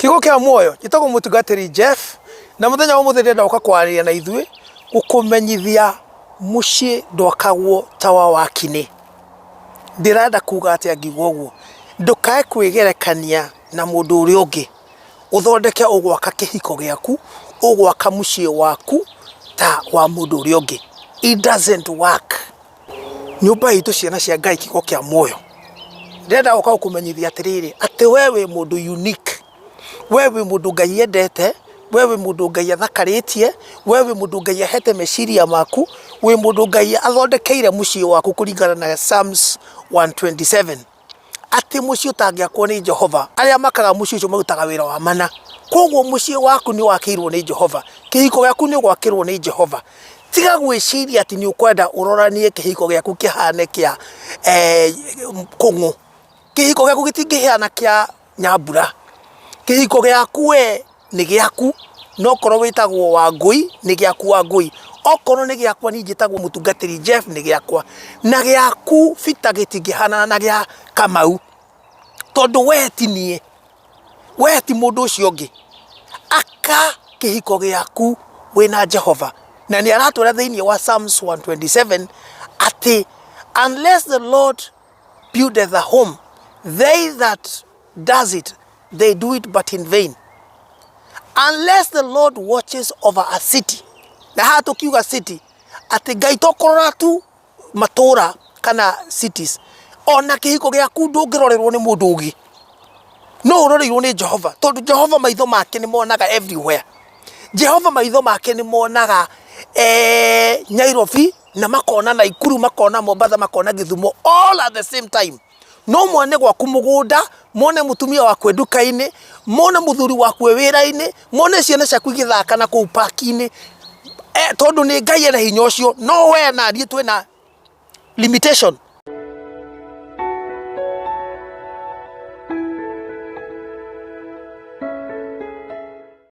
Kiugo kĩa muoyo, njĩtagwo mũtungatĩri Jeff, na mũthenya wa ũmũthĩ ndĩrenda gũka kwaria na ithuĩ gũkũmenyithia mũciĩ ndwakagwo ta wa wakinĩ. Ndĩrenda kuga atĩa ngiuga ũguo? Ndũkae kwĩgerekania na mũndũ ũrĩa ũngĩ, ũthondeke ũgwaka kĩhiko gĩaku, ũgwaka mũciĩ waku ta wa mũndũ ũrĩa ũngĩ. It doesn't work. Nyũmba itũ ciana cia Ngai kiugo kĩa muoyo. Ndĩrenda gũka gũkũmenyithia atĩrĩrĩ, atĩ we wĩ mũndũ unique, we wĩ mũndũ Ngai endete, we wĩ mũndũ Ngai athakarĩtie, we wĩ mũndũ Ngai ahete meciria maku, wĩ mũndũ Ngai athondekeire mũciĩ waku kũringana na Psalms 127. Atĩ mũciĩ ũtangĩakwo nĩ Jehova, arĩa makaga mũciĩ ũcio marutaga wĩra wa mana. Koguo mũciĩ waku nĩ wakĩirwo nĩ Jehova, kĩhiko gĩaku nĩ ũgwakĩrwo nĩ Jehova. Tiga gwĩciria atĩ nĩ ũkwenda ũroranie kĩhiko gĩaku kĩhane kĩa kũng'ũ. Kĩhiko gĩaku gĩtingĩhana kĩa Nyambura. Kĩhiko gĩaku we nĩ gĩaku, na okorwo wĩtagwo Wangũi, nĩ gĩaku Wangũi. Okorwo nĩ gĩakwa niĩ njĩtagwo mũtungatĩri Jeff, nĩ gĩakwa. Na gĩaku Peter gĩtingĩhanana na gĩa Kamau, tondũ we ti niĩ, we ti mũndũ ũcio ũngĩ. Aka kĩhiko gĩaku wĩna Jehova. Na nĩ aratwĩra thĩinĩ wa Psalms 127 atĩ unless the Lord buildeth a home, they that does it they do it but in vain. Unless the Lord watches over a city. Na haha tũkiuga city, atĩ Ngai to kũrora tu matũra kana cities, ona kĩhiko gĩaku ndũngĩrorerwo nĩ mũndũ ũngĩ, no ũroreirwo nĩ Jehova, tondũ Jehova maitho make nĩ monaga everywhere. Jehova maitho make nĩ monaga eh, Nairobi na makona Naikuru, makona Mombatha, makona Gĩthumo all at the same time. No mone gwaku mũgũnda, mone mũtumia waku e nduka-inĩ, mone mũthuri waku e wĩra-inĩ, mone ciana ciaku igĩthaka na kũu park-inĩ, tondũ nĩ Ngai ena hinya ũcio, no we na niĩ twĩna limitation.